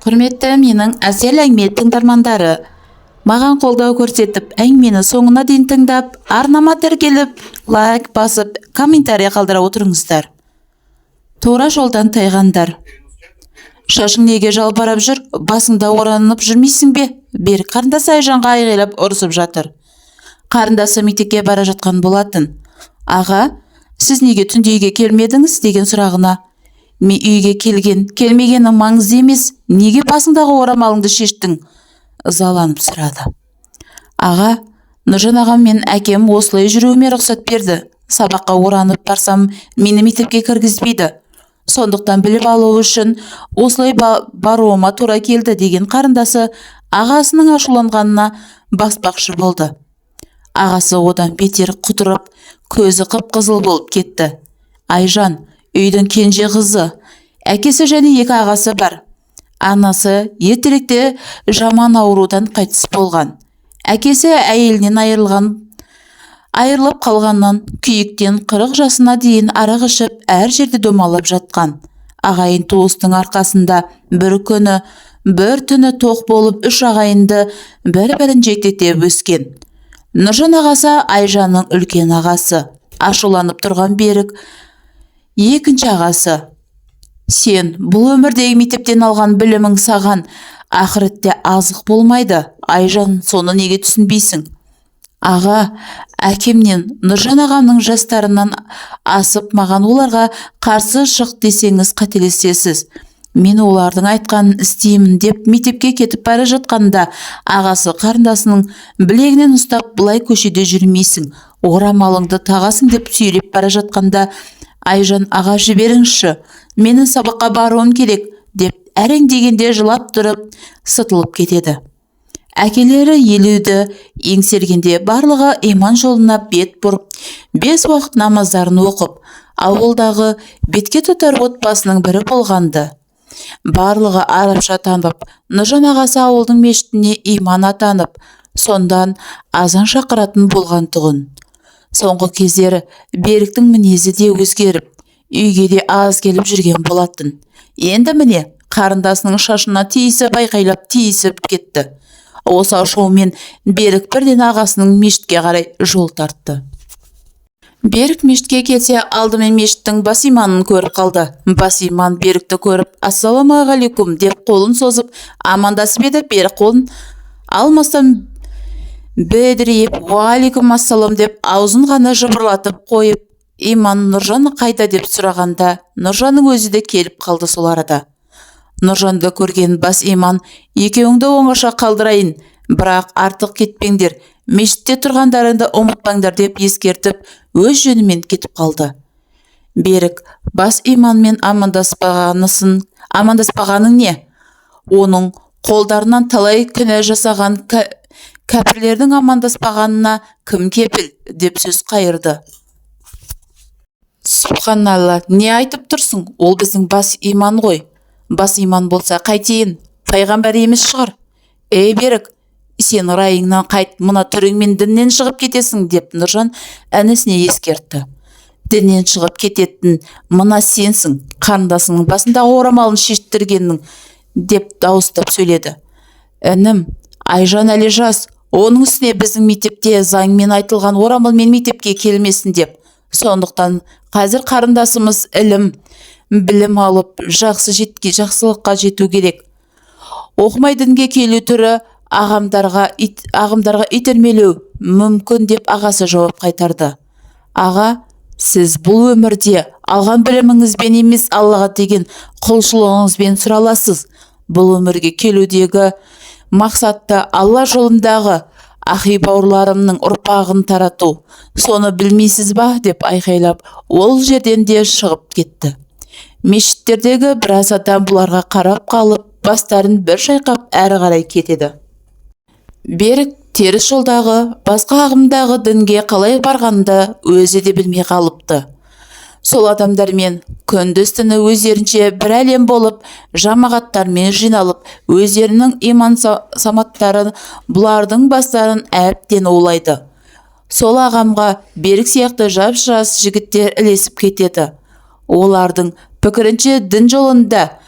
Құрметті менің әсел әңгіме тыңдармандары, маған қолдау көрсетіп, әңгімені соңына дейін тыңдап, арнама тіркеліп, лайк басып, комментарий қалдыра отырыңыздар. Тура жолдан тайғандар. Шашың неге жалбарап жүр? Басыңда оранып жүрмейсің бе? Берік қарындасы Айжанға айғайлап ұрысып жатыр. Қарындасы мектепке бара жатқан болатын. Аға, сіз неге түнде үйге келмедіңіз деген сұрағына, мен үйге келген, келмегені маңызды емес, неге басыңдағы орамалыңды шештің? Ызаланып сұрады. Аға, Нұржан ағам мен әкем осылай жүруіме рұқсат берді. Сабаққа оранып барсам, мені мектепке кіргізбейді. Сондықтан біліп алу үшін осылай баруыма тура келді деген қарындасы ағасының ашуланғанына баспақшы болды. Ағасы одан бетер құтырып, көзі қып-қызыл болып кетті. Айжан үйдің кенже қызы, әкесі және екі ағасы бар. Анасы ертеректе жаман аурудан қайтыс болған. Әкесі әйелінен айырылып қалғаннан күйіктен 40 жасына дейін арақ ішіп, әр жерде домалап жатқан. Ағайын туыстың арқасында бір күні, бір түні тоқ болып, үш ағайынды бір-бірін жетектеп өскен. Нұржан ағасы Айжанның үлкен ағасы. Ашуланып тұрған Берік екінші ағасы. Сен бұл өмірдегі мектептен алған білімің саған ақыретте азық болмайды. Айжан, соны неге түсінбейсің? Аға, әкемнен, Нұржан ағамның жастарынан асып, маған оларға қарсы шық десеңіз, қателесесіз. Мен олардың айтқанын істеймін деп мектепке кетіп бара жатқанда ағасы қарындасының білегінен ұстап, бұлай көшеде жүрмейсің, орамалыңды тағасың деп сүйреп бара жатқанда Айжан: «Аға, жіберіңізші, менің сабаққа баруым керек», – деп әрең дегенде жылап тұрып сытылып кетеді. Әкелері 50-ді еңсергенде барлығы иман жолына бет бұрып, бес уақыт намаздарын оқып, ауылдағы бетке тұтар отбасының бірі болғанды. Барлығы арабша танып, Нұржан ағасы ауылдың мешітіне иман атанып, сондан азан шақыратын болған тұғын. Соңғы кездері Беріктің мінезі де өзгеріп, үйге де аз келіп жүрген болатын. Енді міне, қарындасының шашына тиісіп, айқайлап тиісіп кетті. Осы ашумен Берік бірден ағасының мешітке қарай жол тартты. Берік мешітке келсе, алдымен мешіттің бас имамын көріп қалды. Бас имам Берікті көріп, «Ассалаумағалейкум» деп қолын созып амандасып еді, Берік қолын алмастан бедірейіп, «Уағалейкум ассалам» деп аузын ғана жыбырлатып қойып, имам «Нұржан қайда?» деп сұрағанда, Нұржанның өзі де келіп қалды сол арада. Нұржанды көрген бас имам: «Екеуіңді оңаша қалдырайын, бірақ артық кетпеңдер, мешітте тұрғандарыңды ұмытпаңдар», – деп ескертіп, өз жөнімен кетіп қалды. Берік: «Бас имаммен амандаспағаның не? Оның қолдарынан талай күнә жасаған кәпірлердің амандаспағанына кім кепіл?» – деп сөз қайырды. «Субханалла, не айтып тұрсың? Ол біздің бас иман ғой». «Бас иман болса қайтейін, пайғамбар емес шығар». «Ей, Берік, сен райыңнан қайт, мына түріңмен діннен шығып кетесің», – деп Нұржан інісіне ескертті. «Діннен шығып кететін мына сенсің, қарындасыңның басындағы орамалын шештіргеннің», – деп дауыстап сөйледі. «Інім, Айжан әлі жас, оның үстіне біздің мектепте заңмен айтылған, орамалмен мектепке келмесін деп. Сондықтан қазір қарындасымыз ілім білім алып, жақсы жетке, жақсылыққа жету керек. Оқымай дінге келу түрі ағымдарға итермелеу мүмкін», – деп ағасы жауап қайтарды. «Аға, сіз бұл өмірде алған біліміңізбен емес, Аллаға деген құлшылығыңызбен сұраласыз. Бұл өмірге келудегі мақсатты Алла жолындағы ахи бауырларымның ұрпағын тарату. Соны білмейсіз ба?» – деп айқайлап, ол жерден де шығып кетті. Мешіттердегі біраз адам бұларға қарап қалып, бастарын бір шайқап, әрі қарай кетеді. Берік теріс жолдағы, басқа ағымдағы дінге қалай барғанды өзі де білмей қалыпты. Сол адамдармен күндіз түні өздерінше бір әлем болып, жамағаттармен жиналып, өздерінің иман саматтарын бұлардың бастарын әбден улайды. Сол ағамға Берік сияқты жап жас жігіттер ілесіп кетеді. Олардың пікірінше, дін жолында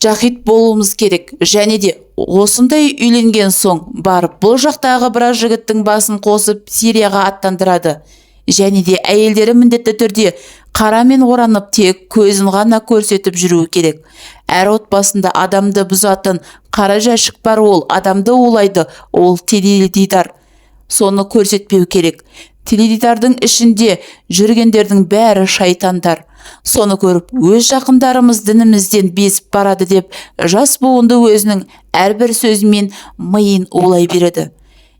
Жахид болуымыз керек. Және де осындай үйленген соң барып, бұл жақтағы біраз жігіттің басын қосып, Сирияға аттандырады. Және де әйелдері міндетті түрде қарамен оранып, тек көзін ғана көрсетіп жүруі керек. Әр отбасында адамды бұзатын қара жәшік бар, ол адамды улайды, ол теледидар. Соны көрсетпеу керек. Теледидардың ішінде жүргендердің бәрі шайтандар. Соны көріп, өз жақындарымыз дінімізден безіп барады деп, жас буынды өзінің әрбір сөзімен миын улай береді.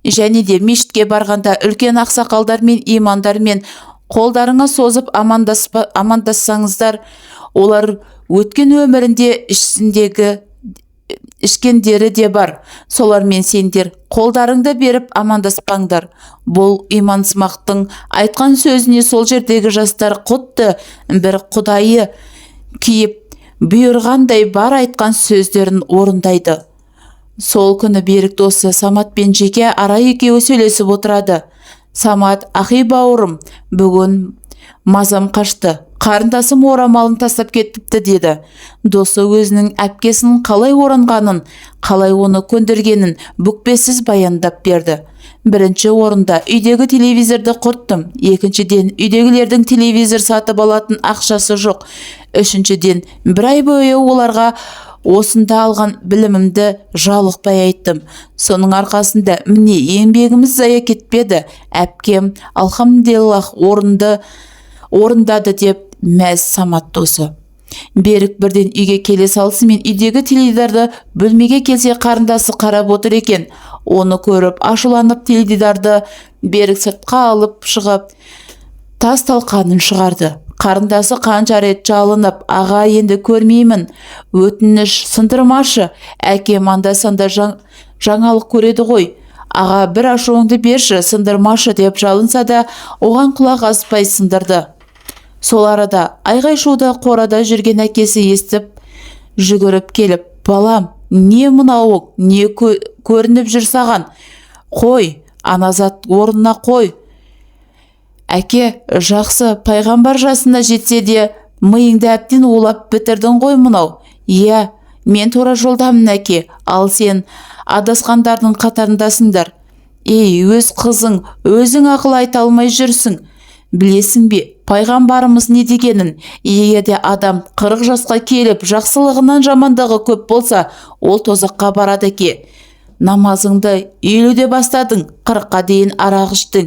Және де мешітке барғанда үлкен ақсақалдармен, имамдармен қолдарыңа созып амандассаңыздар, олар өткен өмірінде ішіндегі ішкендері де бар, солармен сендер қолдарыңды беріп амандаспаңдар. Бұл имансымақтың айтқан сөзіне сол жердегі жастар құдды бір құдайы киіп бұйырғандай бар айтқан сөздерін орындайды. Сол күні Берік досы Саматпен жеке ара екеуі сөйлесіп отырады. Самат: «Ахи, бауырым, бүгін мазам қашты, қарындасым орамалын тастап кетіпті», – деді. Досы өзінің әпкесін қалай оранғанын, қалай оны көндіргенін бүкпесіз баяндап берді. «Бірінші орында үйдегі телевизорды құрттым, екіншіден, үйдегілердің телевизор сатып алатын ақшасы жоқ, үшіншіден, бір ай бойы оларға осында алған білімімді жалықпай айттым. Соның арқасында, міне, еңбегіміз зая кетпеді, әпкем алхамдулиллах орындады», – деп мәз Самат досы. Берік бірден үйге келе салысымен үйдегі теледидарды бөлмеге келсе, қарындасы қарап отыр екен. Оны көріп ашуланып, теледидарды Берік сыртқа алып шығып, тас талқанын шығарды. Қарындасы қанша рет жалынып: «Аға, енді көрмеймін, өтініш, сындырмашы, әкем анда-санда жаңалық көреді ғой, аға, бір ашуыңды берші, сындырмашы», – деп жалынса да, оған құлақ аспай сындырды. Сол арада айғай-шуды қорада жүрген әкесі естіп, жүгіріп келіп: «Балам, не мынауың, не көрініп жүр саған? Қой, ана зат орнына қой». «Әке, жақсы, пайғамбар жасына жетсе де, миыңды әбден улап бітірдің ғой мынау». «Иә, мен тура жолдамын, әке, ал сен адасқандардың қатарындасыңдар. Ей, өз қызың, өзің ақыл айта алмай жүрсің. Білесің бе, пайғамбарымыз не дегенін? Егер де адам 40 жасқа келіп, жақсылығынан жамандығы көп болса, ол тозаққа барады. Әке, намазыңды 50-де бастадың, 40-қа дейін арақ іштің.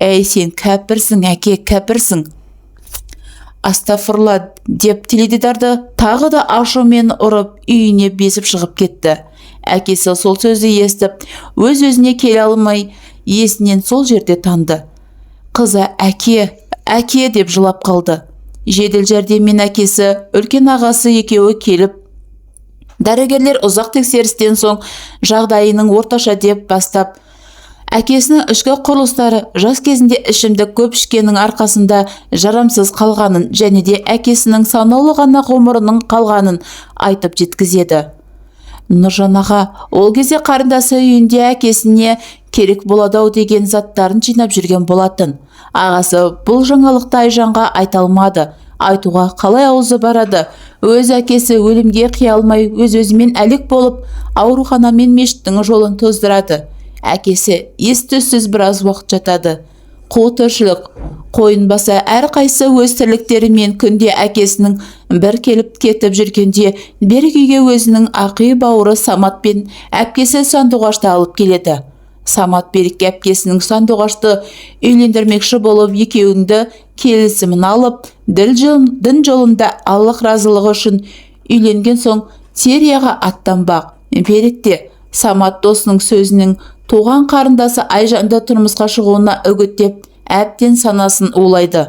Әй, сен кәпірсің, әке, кәпірсің». «Астафырла», – деп теледидарды тағы да ашумен ұрып, үйіне безіп шығып кетті. Әкесі сол сөзді естіп, өз өзіне келе алмай, есінен сол жерде танды. Қызы «Әке, әке» деп жылап қалды. Жедел жәрдеммен әкесі, үлкен ағасы екеуі келіп, дәрігерлер ұзақ тексерістен соң жағдайының орташа деп бастап, әкесінің ішкі құрылыстары жас кезінде ішімдік көп ішкеннің арқасында жарамсыз қалғанын және де әкесінің санаулы ғана ғұмырының қалғанын айтып жеткізеді. Нұржан аға ол кезде қарындасы үйінде әкесіне керек болады ау деген заттарын жинап жүрген болатын. Ағасы бұл жаңалықты Айжанға айта алмады. Айтуға қалай аузы барады? Өз әкесі өлімге қия алмай, өз-өзімен әлек болып, аурухана мен мешіттің жолын тоздырады. Әкесі ес-түссіз біраз уақыт жатады. Қу тіршілік қойын баса, әрқайсысы өз тірліктерімен күнде әкесінің бір келіп кетіп жүргенде, Берік үйге өзінің ақи бауыры Самат пен әпкесі Сандуғашты алып келеді. Самат Берікке әпкесінің Сандуғашты үйлендірмекші болып, екеуіңді келісімін алып, дін жолында Аллах разылығы үшін үйленген соң Сирияға аттанбақ. Берік те Самат досының сөзінің туған қарындасы Айжанды тұрмысқа шығуына үгіттеп, әбден санасын улайды.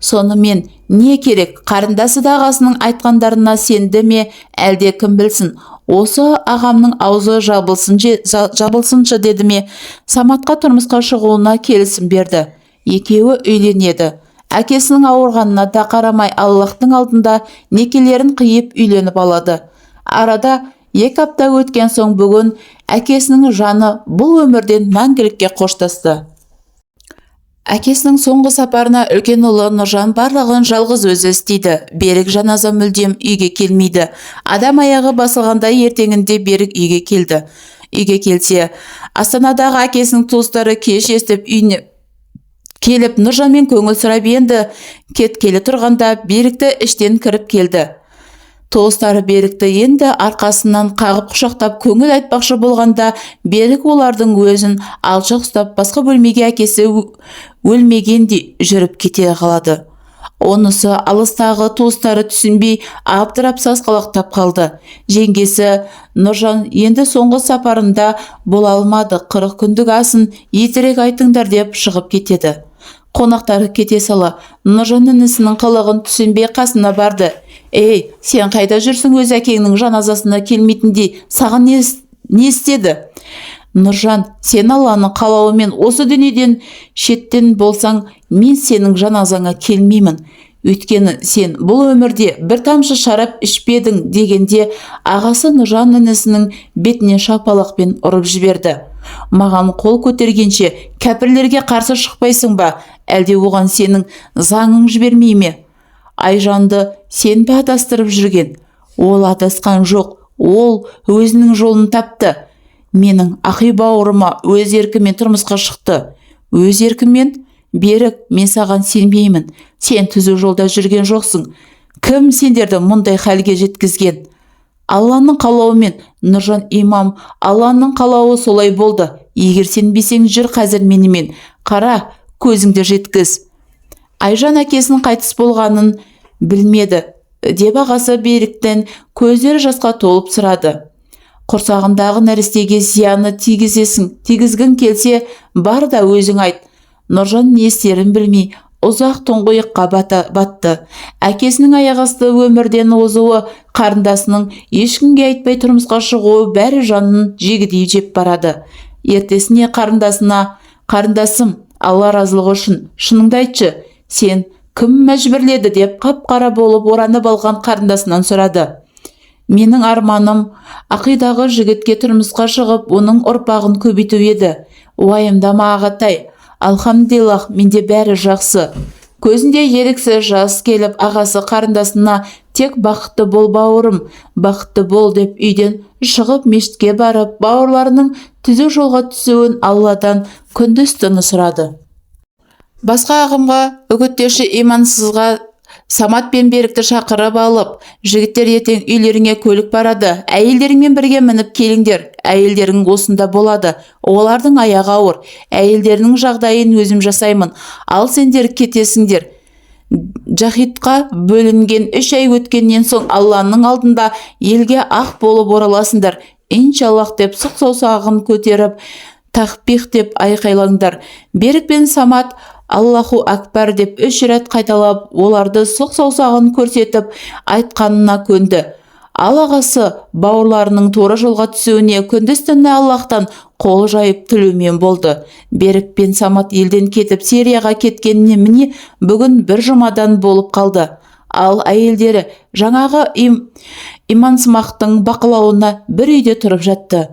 Сонымен не керек, қарындасы да ағасының айтқандарына сенді ме, әлде кім білсін, осы ағамның аузы жабылсын, жабылсыншы деді ме, Саматқа тұрмысқа шығуына келісім берді. Екеуі үйленеді. Әкесінің ауырғанына да қарамай, Аллахтың алдында некелерін қиып, үйленіп алады. Арада 2 апта өткен соң бүгін әкесінің жаны бұл өмірден мәңгілікке қоштасты. Әкесінің соңғы сапарына үлкен ұлы Нұржан барлығын жалғыз өзі істейді. Берік жаназа мүлдем үйге келмейді. Адам аяғы басылғанда ертеңінде Берік үйге келді. Үйге келсе, Астанадағы әкесінің туыстары кеш естіп үйіне келіп, Нұржанмен көңіл сұрап енді кеткелі тұрғанда Берікті іштен кіріп келді. Туыстары Берікті енді арқасынан қағып құшақтап көңіл айтпақшы болғанда, Берік олардың өзін алшақ ұстап, басқа бөлмеге әкесі өлмегендей жүріп кете қалады. Онысы алыстағы туыстары түсінбей, абдырап сасқалақтап қалды. Жеңгесі Нұржан енді соңғы сапарында бола алмады, 40 күндік асын ертерек айтыңдар деп шығып кетеді. Қонақтары кете сала, Нұржан інісінің қылығын түсінбей қасына барды. «Ей, сен қайда жүрсің, өз әкеңнің жаназасына келмейтіндей, саған не істеді?» «Нұржан, сен Алланың қалауымен осы дүниеден шеттен болсаң, мен сенің жаназаңа келмеймін. Өйткені сен бұл өмірде бір тамшы шарап ішпедің» дегенде, ағасы Нұржан інісінің бетіне шапалақпен ұрып жіберді. «Маған қол көтергенше кәпірлерге қарсы шықпайсың ба, әлде оған сенің заңың жібермей ме? Айжанды сен бе адастырып жүрген?» «Ол адасқан жоқ, ол өзінің жолын тапты. Менің ақи бауырыма өз еркімен тұрмысқа шықты». «Өз еркімен? Берік, мен саған сенбеймін. Сен түзу жолда жүрген жоқсың. Кім сендерді мұндай халге жеткізген?» «Алланың қалауымен, Нұржан имам, Алланың қалауы солай болды. Егер сенбесең, жүр қазір менімен. Қара, көзіңді жеткіз». «Айжан әкесінің қайтыс болғанын білмеді» деп ағасы Беріктен көздері жасқа толып сұрады. «Құрсағындағы нәрестеге зияны тигізесің, тигізгің келсе, бар да өзің айт». Нұржан не істерін білмей, ұзақ тұңғиыққа батты. Әкесінің аяқ асты өмірден озуы, қарындасының ешкімге айтпай тұрмысқа шығуы, бәрі жанын жегідей жеп барады. Ертесіне қарындасына: «Қарындасым, Алла разылығы үшін шыныңды айтшы, сен кім мәжбүрледі?» деп қап-қара болып оранып алған қарындасынан сұрады. «Менің арманым ақидағы жігітке тұрмысқа шығып, оның ұрпағын көбейту еді». «Уайымдама, ағатай, алхамдулиллах, менде бәрі жақсы». Көзінде еріксіз жас келіп, ағасы қарындасына тек «Бақытты бол, бауырым, бақытты бол» деп үйден шығып, мешітке барып, бауырларының түзу жолға түсуін Алладан күндіз түні сұрады. Басқа ағымға үгіттеуші имансызға Самат пен Берікті шақырып алып: «Жігіттер, ертең үйлеріңе көлік барады, әйелдеріңмен бірге мініп келіңдер. Әйелдерің осында болады, олардың аяғы ауыр. Әйелдерінің жағдайын өзім жасаймын, ал сендер кетесіңдер. Жахидқа бөлінген 3 ай өткеннен соң Алланың алдында елге ақ болып ораласыңдар, иншаллах» деп, сұқ саусағын көтеріп, «Тақбих» деп айқайлаңдар. Берік пен Самат «Аллаху акбар» деп үш рет қайталап, оларды сұқ саусағын көрсетіп айтқанына көнді. Ал ағасы бауырларының тура жолға түсуіне күндіз түні Аллахтан қол жайып тілеумен болды. Берік пен Самат елден кетіп, Сирияға кеткеніне міне бүгін бір жұмадан болып қалды. Ал әйелдері жаңағы имансымақтың бақылауына бір үйде тұрып жатты.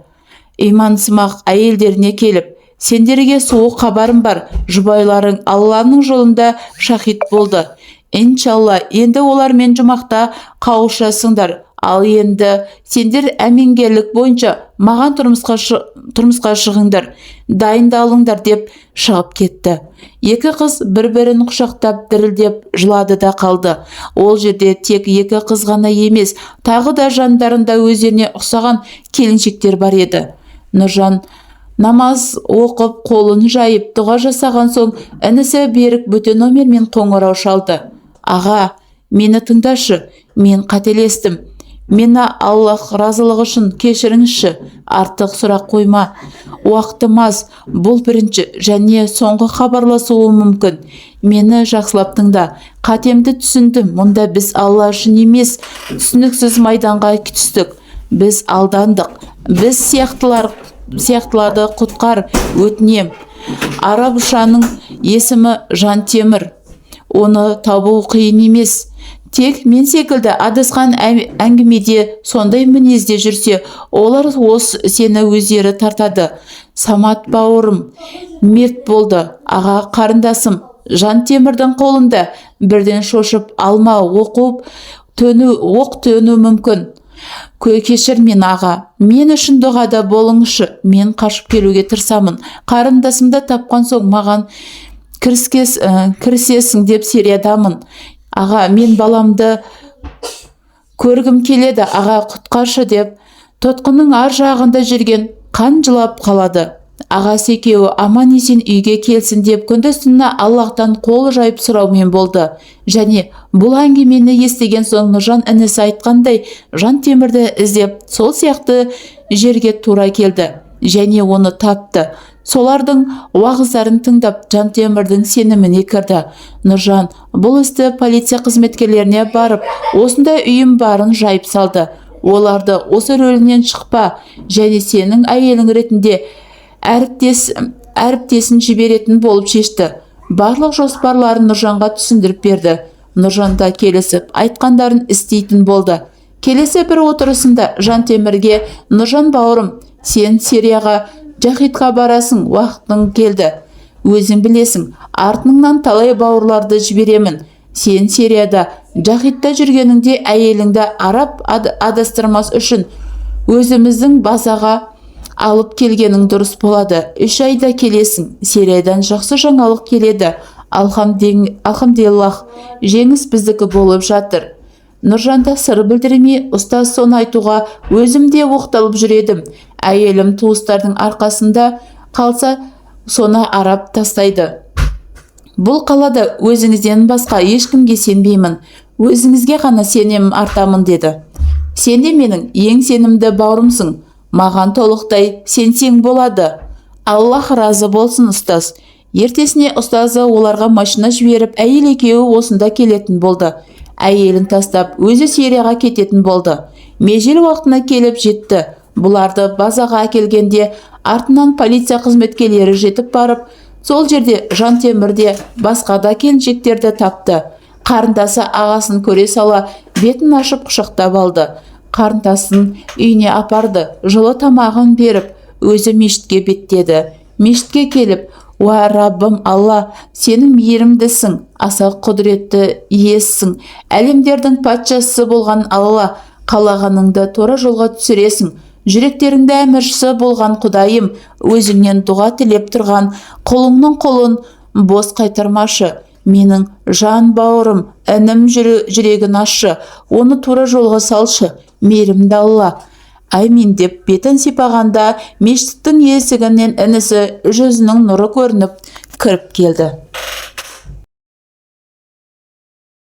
Имансымақ әйелдеріне келіп: «Сендерге суық хабарым бар. Жұбайларың Алланың жолында шахид болды. Иншалла, енді олармен жұмақта қауышасыңдар. Ал енді сендер әмеңгерлік бойынша маған тұрмысқа шығыңдар, дайындалыңдар» деп шығып кетті. Екі қыз бір-бірін құшақтап, дірілдеп жылады да қалды. Ол жерде тек екі қыз ғана емес, тағы да жандарында өздеріне ұқсаған келіншектер бар еді. Нұржан намаз оқып, қолын жайып, дұға жасаған соң інісі Берік бөтен номермен қоңырау шалды. «Аға, мені тыңдашы, мен қателестім. Мені Аллах разылығы үшін кешіріңізші». «Артық сұрақ қойма, уақытым аз, бұл бірінші және соңғы хабарласуы мүмкін. Мені жақсылап тыңда. Қатемді түсіндім. Мұнда біз Алла үшін емес, түсініксіз майданға түстік. Біз алдандық. Біз сияқтыларды құтқар, өтінем. Арабшаның есімі Жантемір. Оны табу қиын емес. Тек мен секілді адасқан әңгімеде сондай мінезде жүрсе, олар сені өздері тартады. Самат бауырым мерт болды. Аға, қарындасым Жантемірдің қолында, бірден шошып алма, оқып төну, оқ төну мүмкін. Кешір мен, аға, мен үшін дұғада болыңызшы. Мен қашып келуге тырысамын. Қарындасымды тапқан соң маған кірісесің деп сериядамын. Аға, мен баламды көргім келеді, аға, құтқаршы деп тұтқынның ар жағында жүрген қан жылап қалады. Ағасы екеуі аман есен үйге келсін деп күндіз түні Аллахтан қол жайып сұраумен болды. Және бұл әңгімені естіген соң Нұржан інісі айтқандай Жантемірді іздеп сол сияқты жерге тура келді және оны тапты. Солардың уағыздарын тыңдап, Жантемірдің сеніміне кірді. Нұржан бұл істі полиция қызметкерлеріне барып, осындай үйім барын жайып салды. Оларды осы рөлінен шықпа және сенің әйелің ретінде әріптесін жіберетін болып шешті. Барлық жоспарларын Нұржанға түсіндіріп берді. Нұржан да келісіп, айтқандарын істейтін болды. Келесі бір отырысында Жантемірге Нұржан: «Бауырым, сен Сирияға жахидқа барасың, уақытың келді. Өзің білесің, артыңнан талай бауырларды жіберемін. Сен Сирияда жахидта жүргеніңде әйеліңді араб адастырмас үшін өзіміздің базаға алып келгенің дұрыс болады. 3 айда келесің. Сириядан жақсы жаңалық келеді. Алхамдиллах, жеңіс біздікі болып жатыр». Нұржан да сыр білдірмей: «Ұстаз, соны айтуға өзім де оқталып жүр едім. Әйелім туыстардың арқасында қалса, соны араб тастайды. Бұл қалада өзіңізден басқа ешкімге сенбеймін, өзіңізге ғана сенемін, артамын», – деді. «Сен де менің ең сенімді бауырымсың, маған толықтай сенсең болады». «Аллах разы болсын, ұстаз». Ертесіне ұстазы оларға машина жіберіп, әйел екеуі осында келетін болды. Әйелін тастап, өзі Сирияға кететін болды. Межел уақытына келіп жетті. Бұларды базаға әкелгенде артынан полиция қызметкерлері жетіп барып, сол жерде Жантемірде басқа да келіншектерді тапты. Қарындасы ағасын көре сала бетін ашып құшақтап алды. Қарындасын үйіне апарды, жылы тамағын беріп, өзі мешітке беттеді. Мешітке келіп: «Уа Раббым Алла, сенің мейірімдісің, аса құдіретті иесің, әлемдердің патшасы болған Алла, қалағаныңды тура жолға түсіресің. Жүректеріңді әміршісі болған Құдайым, өзіңнен дұға тілеп тұрған құлыңның құлын бос қайтармашы. Менің жан бауырым інім жүрегін ашшы, оны тура жолға салшы, мейірімді Алла, әмин», – деп бетін сипағанда, мешіттің есігінен інісі жүзінің нұры көрініп кіріп келді.